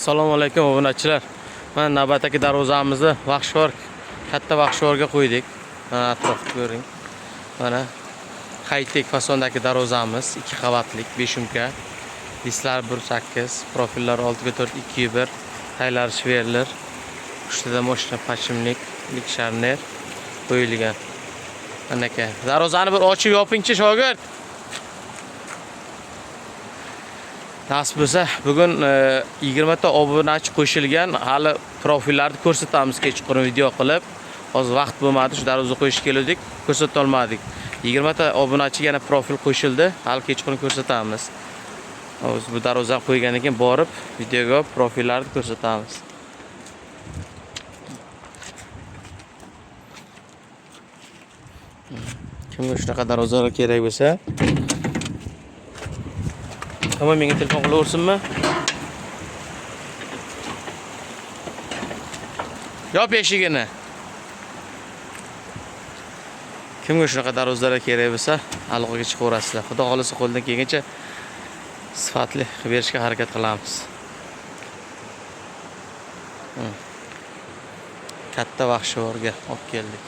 Assalomu alaykum obunachilar. Mana navbatdagi darvozamizni Vaxshor, katta Vaxshorga qo'ydik. Mana atrofni ko'ring. Mana high-tech fasondagi darvozamiz, 2 qavatlik, 5 umka. Disklar 1.8, profillar 6 ga 4 2.1, taylar швеллер. Ustida мощный подшипник, sharner qo'yilgan. Anaka. Darvozani bir ochib yopingchi, shogird. Nasib bo'lsa, bugun 20 ta obunachi qo'shilgan. Hali profillarni ko'rsatamiz kechqurun video qilib. Hozir vaqt bo'lmadi, shu darvoza qo'yishga keldik, ko'rsata olmadik. 20 ta obunachiga yana profil qo'shildi. Hali kechqurun ko'rsatamiz. Hozir bu darvozani qo'ygandan keyin borib videoga profillarni ko'rsatamiz. Kimga shunaqa darvozalar kerak bo'lsa, tamom, menga telefon qilaversinmi? Yop eshigini. Kimga shunaqa darvozalar kerak bo'lsa, aloqaga chiqaverasizlar. Xudo xolasa qo'ldan kelgancha sifatli qilib berishga harakat qilamiz. Katta Vaxshivorga olib keldik.